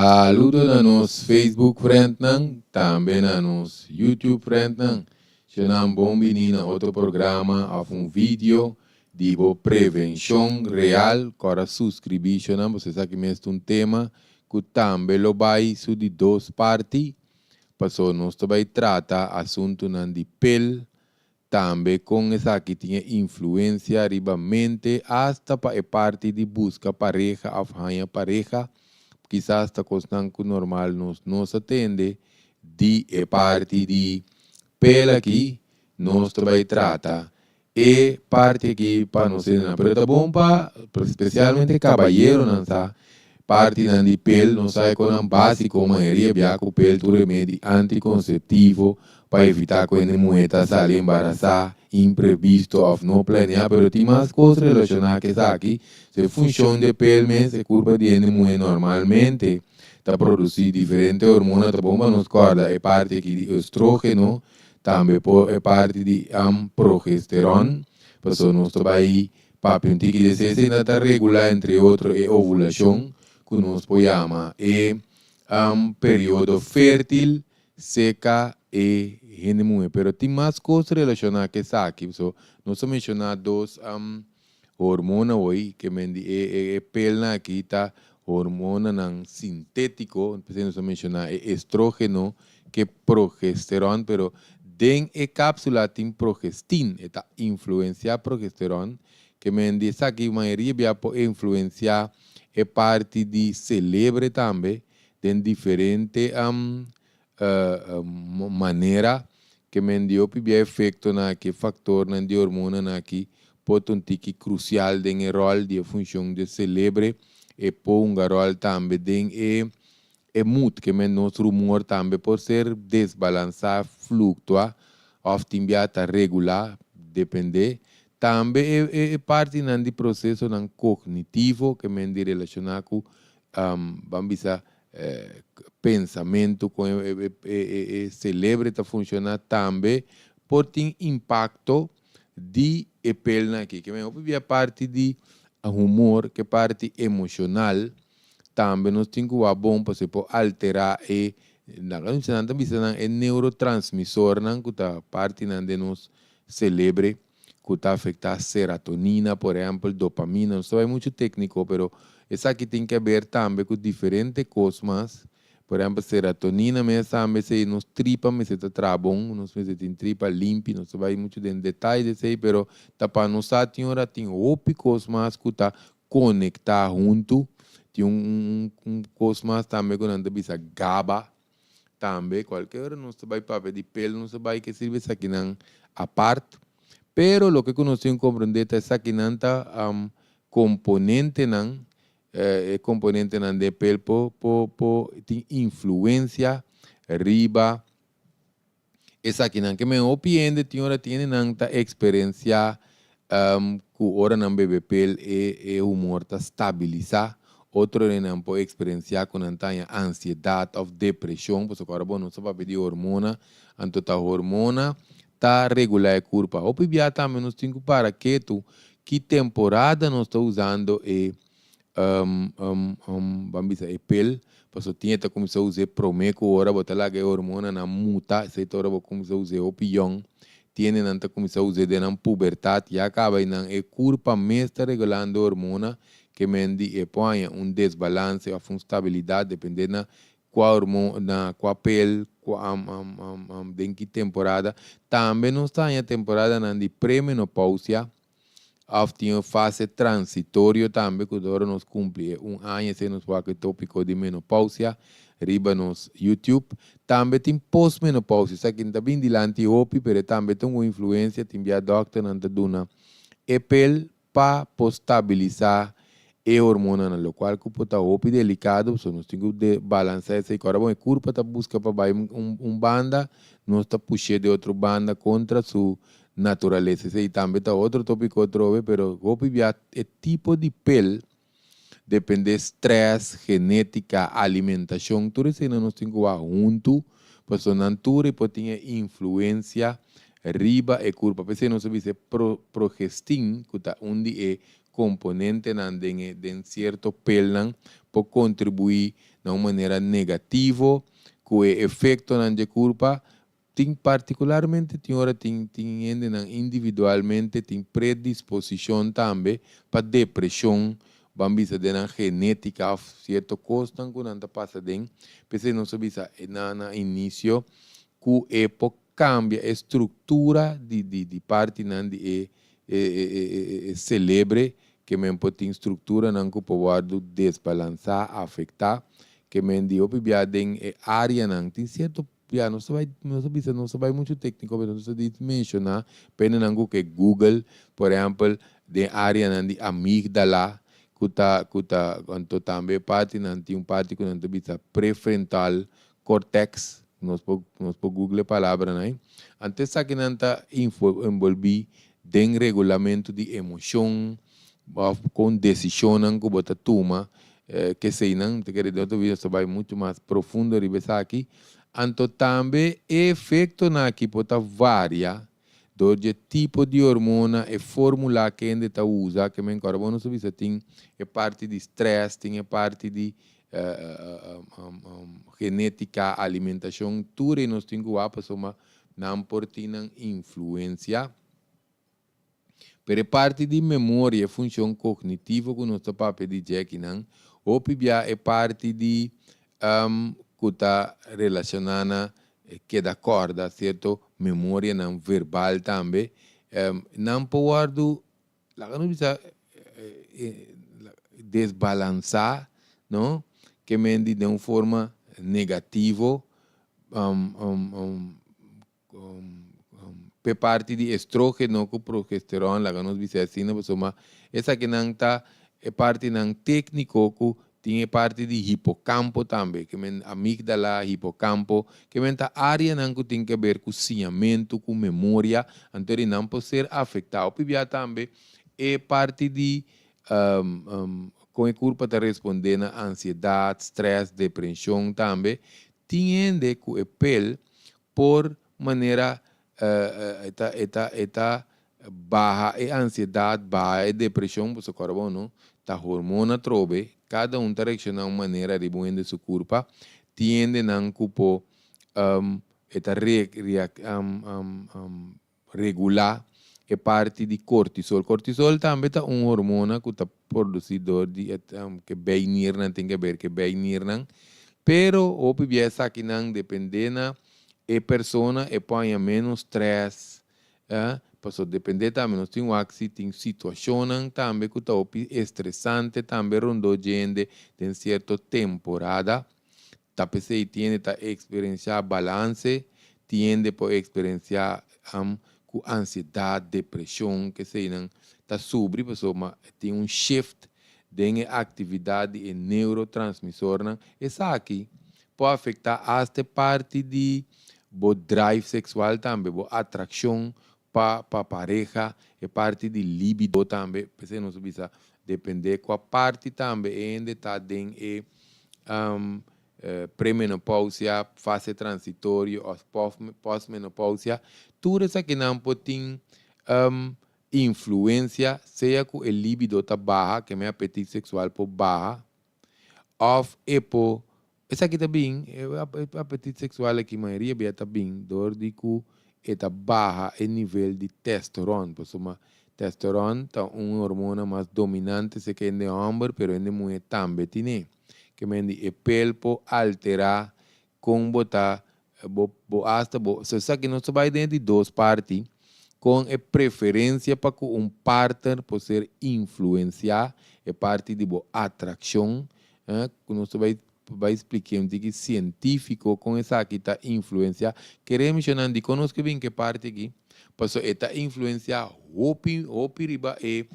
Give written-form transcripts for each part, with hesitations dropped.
Saludo na nos Facebook friendnan, tambe na nos YouTube friendnan. Shenan bon bini na otro programa of un video di bo Prevencion Real. Kora suscribi shenan, pasobra esaki mes ta un tema cu tambe lo bay su di dos parti, pasobra nos ta bay trata asuntonan di pel, Tambe kon esaki tin e influensia riba mente asta pa e parti di buska pareha òf haña pareha, kisas ta kosnan ku normal nos no sa tende di e parti di pel aki, nos ta bai trata e parti aki pa nos hendenan. Pero ta bon pa spesialmente kabayeronan sa partinan di pel, nos sa e konan básiko mayoria bia ku pel tur remedi antikonseptivo pa evitá ku hende muhé ta sali embarasá imprevisto òf no planeá, pero tin mas kos relashoná ku esaki. So e funshon di e pel mes, e kurpa di hende muhé normalmente ta produsí diferente hormona, ta bon pa nos kòrda e parti aki di östrógeno, tambe por e parti di progesteron, pasobra nos ta bai papia un tiki di esei, esei nan ta regulá entre otro e ovulashon ku nos por yama e periodo fértil Seca e hende muhe. Pero tin mas cos relaciona cu esaki. So, nos a menciona dos hormona hoy, ke men di e e e pelnan aki ta hormonanan sintetico. P'esei nos a menciona e estrogeno ke progesteron, pero den e capsula tin progestin, e ta influencia progesteron, ke men di esaki mayoria bia por influencia e parti di celebre tambe, den diferente manera ke men di hopi bia efektonan aki, e faktornan di hormonanan aki por ta un tiki krusial den e ròl di e funshon di e selebre, e por hunga ròl tambe den e e mood, ke men nos rumor tambe por ser desbalansá, fluktua òf tin bia ta regulá, dependé. Tambe e e partinan di prosesonan kognitivo ke men di relashoná ku Ban bisa pensamentu kon e selebre ta funshoná tambe por tin impakto di e pelnan aki. Ke men hopi bia parti di humor ke parti emoshonal tambe nos tin ku wak bon pasobra e por alterá e nan ta bisa nan e neurotransmisornan ku ta partinan den nos selebre. ku ta afektá seratonina, por ehèmpel, dopamina. No ta bai muchu tékniko, pero esaki tin ke ber tambe ku diferente kos mas. Por ehèmpel, seratonina mes tambe esei nos tripa mester ta traha bon, nos mester tin tripa limpi. No ta bai muchu den detaye di esei, pero ta pa nos sa tin ora tin hopi kos mas ku ta konektá huntu. Tin un un kos mas tambe ku nan ta bisa GABA. Tambe cualke ora nos ta bay papia di pel nos ta bay ke sirbi esakinan apart. Pero loke ku nos tin comprende ta esakinan ta componentenan, e componentenan den pel por por por tin influencia riba esakinan. Ke men hopi hende tin ora tin hendenan ta experiencia ku ora nan bebe pel e e humor ta stabilisa. Otro hendenan por eksperensiá ku nan ta haña ansiedat òf depreshon, pasobra ora bo no sa papia di hormona, anto ta hormona ta regulá e kurpa. Hopi bia tambe nos tin ku para ketu ki temporada nos ta usando e ban bisa e pel, pasobra tin e ta kuminsá us'é promé ku ora bo ta laga e hormonanan muta, esei ta ora bo kuminsá us'é hopi yòn. Tiene nan ta kuminsá us'é den nan pubertat, ya kaba i nan e kurpa mes ta regulando hormona Ke men di e por haña un desbalanse òf un stabilidat dependé na kua hormon, na kua pel, kua den ki temporada. Tambe nos ta haña temporadanan di premenopausia òf tin un fase transitorio tambe ku ora nos kumpli e un aña esei nos wak e topiko di menopausia riba nos YouTube. Tambe tin postmenopausia, esaki no ta bin dilanti hopi pero e tambe ta un influensia, tin bia dòkternan ta duna e pel pa por stabilisa e hormonanan, locual cu por ta hopi delicado, so nos tin cu balansa esey, cu ora bon e curpa ta busca pa bay un banda, nos ta pushe di otro banda contra su naturalesa, esey tambe ta otro topico atrobe, pero hopi bia e tipo di pel depende stress, genetica, alimentacion, tur eseynan nos tin cu wak hunto, pasobra nan tur e por tin e influencia riba e curpa. P'esey nos a bisa e progestin cu ta un di e komponentenan den e den sierto pelnan por kontribuí na un manera negativo ku e efektonan dje kurpa. Tin partikularmente tin ora tin tin hendenan individualmente tin predisposishon tambe pa depreshon, ban bisa den nan genétika òf sierto kosnan ku nan ta pasa den. P'esei nos a bisa na na inisio ku e por kambia e struktura di di di partinan di e e e e selebre ke men por tin strukturanan ku por wòrdu desbalansá, afektá, ke men di hopi bia den e áreanan tin sierto. Ya, nos ta bai, nos a bisa, nos ta bai muchu tékniko, pero nos ta di menshoná pendenan ku ke Google, por ehèmpel, den áreanan di amígdala, ku ta, ku ta, anto tambe e partinan, tin un parti ku nan ta bisa prefrental cortex, nos por, nos por Google e palabranan ei. Anto esakinan ta info, enbolbí den regulamentu di emoshon, òf kon desishonnan ku bo ta tuma, Keseinan, mi ta kere den otro video nos ta bai muchu mas profundo riba esaki. Anto tambe e efectonan aki por ta varia dor dje tipo di hormona, e formula ku hende ta usa, ke men kòrda bo nos a bisa tin e parti di stress, tin e parti di genetica, alimentacion, tur ei nos tin ku wak pasobra nan por tin nan influencia. Pero e parti di memoria, e funcion cognitivo cu nos ta papia di dje akinan, hopi bia e parti di cu ta relaciona na keda corda cierto memorianan verbal tambe, nan por wordo, laga nos bisa, desbalansa, no? Ke men di den un forma negativo. P'e parti di estrógeno ku progesteron, laga nos bisa asina, pasobra esakinan ta e partinan tékniko ku tin e parti di hipokampo tambe, ke men amígdala, hipokampo, ke men ta áreanan ku tin ke ber ku siñamentu, ku memoria, anto di nan por ser afektá. Hopi bia tambe e parti di kon e kurpa ta respondé na ansiedat, strès, deprenshon tambe, tin hende ku e pel por manera e ta e ta e ta baha e ansiedat, baha e depreshon, boso kòrda bon no, ta hormona atrobe, kada un ta reakshoná un manera riba un hende su kurpa, tin hendenan ku por e ta regulá e parti di kortisol. Kortisol tambe ta un hormona ku ta produsí dor di e ke bijniernan tin ke ber ke bijniernan, pero hopi bia esakinan dependé na e persona e por haña ménos strès, pasobra dependé tambe nos tin wak si tin situashonnan tambe ku ta hopi estresante tambe rondó djende den sierto temporada. Ta p'esei tin hende ta eksperensiá balanse, tin hende por eksperensiá ku ansiedat, depreshon, keseinan ta subri pasobra tin un shift den e aktividat di e neurotransmisornan. Esaki por afektá asta e parti di bo drive seksual tambe, bo atrakshon pa pa pareha, e parti di libido tambe, p'esei nos a bisa depende kua parti tambe e hende ta den e premenopausia, fase transitorio òf postmenopausia, tur esakinan por tin influensia sea ku e libido ta baha, ke men apetit seksual por baha, òf e por Esaki ta bin, e apetit seksual aki mayoria bia ta bin dor di ku e ta baha e nivel di testoron, pasobra testoron ta un hormona mas dominante seka hende hòmber pero hende muhé tambe tine. Ke men di e pel por alterá kon bo ta bo bo asta bo so esaki nos ta bai den e di dos parti kon e preferensia pa ku un partner por ser influensiá e parti di bo atrakshon Ku nos ta bai bai spliké un tiki sientífiko kon esaki ta influensiá. Kere mishonnan dikon nos ke bin ke parti aki? Pasobra e ta influensiá hopi hopi riba e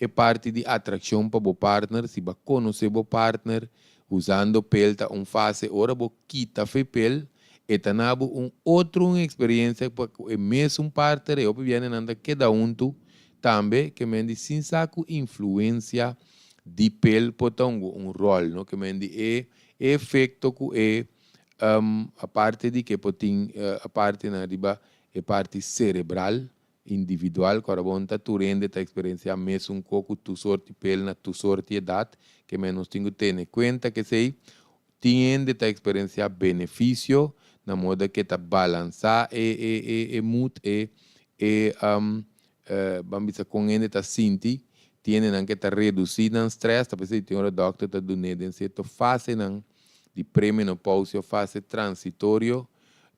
e parti di atrakshon pa bo partner. Si bo a konosé bo partner usando pel ta un fase, ora bo kita fe pel e ta na bo un otro un eksperiensia pa ku e mesun partner e hopi biaha nan ta keda huntu tambe ke men di sin sa ku influensia di pel por ta hunga un ròl, no? Ke men di e e efekto ku e aparte di ke por tin aparte nan riba e parti serebral. Individual, ku ora bo ta tur hende ta eksperensiá mesun kos ku tur sorto di pel na tur sorto di edat, ke men nos tin ku tene kuenta ku esei. Tin hende ta eksperensiá benefisio na moda ku ta balansá e e e e mood, e e ban bisa kon hende ta sinti. Tin hendenan ku ta redusí nan stress, ta p'esei tin ora dòkter ta dun'é den sierto fasenan di premenopausia òf fase transitorio.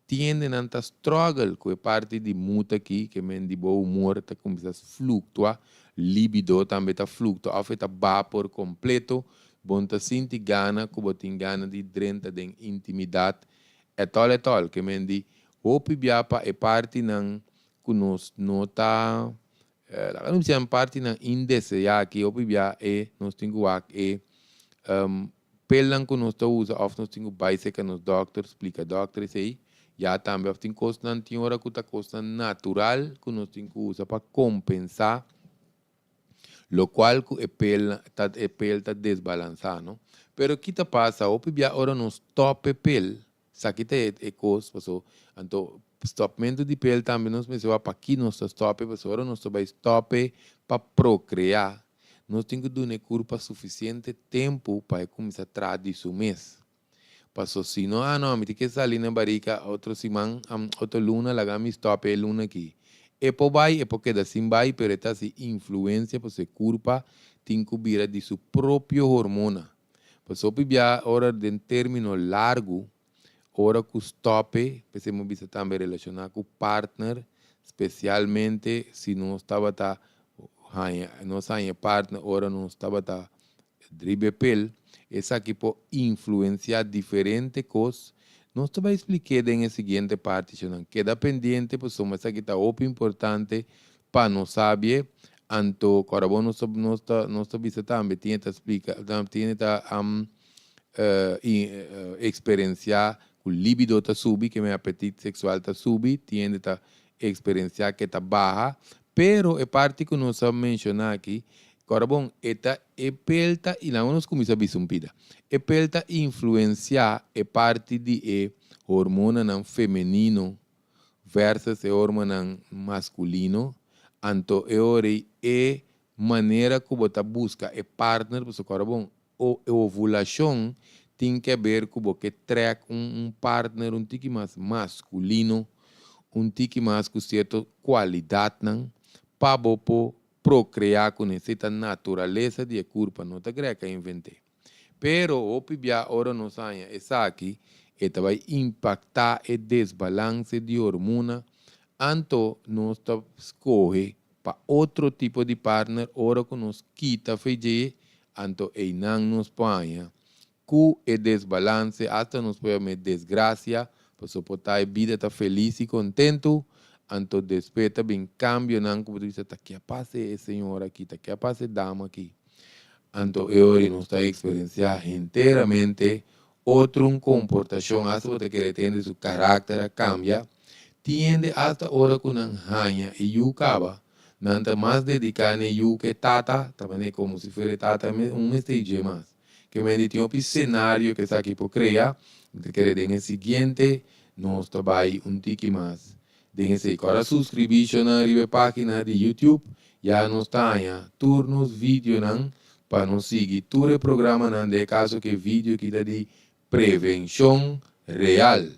Tin hendenan ta struggle ku e parti di mood aki, ke men di bo humor ta kuminsá fluktua, libido tambe ta fluktua òf e ta baha por kompleto, bo no ta sinti gana ku bo tin gana di drenta den intimidat etòl etòl. Ke men di hopi bia pa e partinan ku nos no ta, laga nos bisa partinan indeseá aki, hopi bia e nos tin ku wak e Pelnan ku nos ta usa òf nos tin ku bai serka nos dòkter splika dòkter esei ya tambe òf tin kosnan tin ora ku ta kosnan natural ku nos tin ku usa pa kompensá lokual ku e pel ta e pel ta desbalansá no. Pero ki ta pasa hopi bia ora nos stòp e pel Esaki ta e kos, paso anto stòpmentu di pel tambe nos mester wak paki nos ta stòp e, pasobra ora nos ta bai stòp e pa prokreá, nos tin ku duna e kurpa sufisiente tempu pa e kuminsá traha di su mes. Paso si no, ah no, mi tin ke sali na barika otro siman, otro luna, laga mi stòp e luna aki. E por bai, e por keda sin bai, pero e ta hasi influensia pasobra e kurpa tin ku bira di su propio hormona. Pasobra hopi bia ora den termino largu, ora ku stòp'e, p'esei mi bisa tambe relashoná ku partner, spesialmente si nos tabata haña, nos haña partner ora nos tabata riba e pel, esaki por influensiá diferente kos. Nos ta bai splik'é den e siguiente parti, shownan. Keda pendiente pasobra esaki ta hopi importante Pa nos sabie, anto kòrda bo nos ta nos ta nos ta bisa tambe tin e ta splika tin e ta eksperensiá ku libido ta subi, ke men apetit seksual ta subi, tin hende ta eksperensiá ke ta baha, pero e parti ku nos a menshoná aki, kòrda bon, e ta e pel ta i laga nos kuminsá bisa un pida, e pel ta influensiá e parti di e hormonanan femenino versus e hormonan masculino, anto e ora ei e manera cu bo ta busca e partner, pasobra ora bon e ovulacion tin ke ber cu bo ke trek un un partner un tiki mas masculino, un tiki mas cu cierto cualidadnan pa bo por procrea cune, esey ta naturalesa di e curpa, no ta Greg a invente. Pero hopi bia ora nos haña esaki, e ta bai impaktá e desbalanse di hormona, anto nos ta skohe pa otro tipo di partner ora ku nos kita fe dje, anto einan nos por haña ku e desbalanse, asta nos por yam'é desgrasia, pasobra por ta e bida ta felis i kontentu, anto despues ta bin kambionan ku bo ta bisa ta ke a pasa e señora aki, ta ke a pasa e dama aki. Anto e ora nos ta eksperensiá henteramente otro un komportashon, asta bo ta kere tende su karakter a kambia. Tin hende asta ora ku nan haña e yu kaba, nan ta mas dediká na e yu ku e tata, ta manera komo si fuera e tata un mester dje mas. Ke mende tin hopi senario ku esaki por krea, mi ta kere den e siguiente nos ta bai un tiki mas Den esei kòrda suskribí shownan riba e página di YouTube, ya nos ta haña tur nos videonan pa nos sigui tur e programanan den e kaso ku e video ki ta di Prevenshon Real.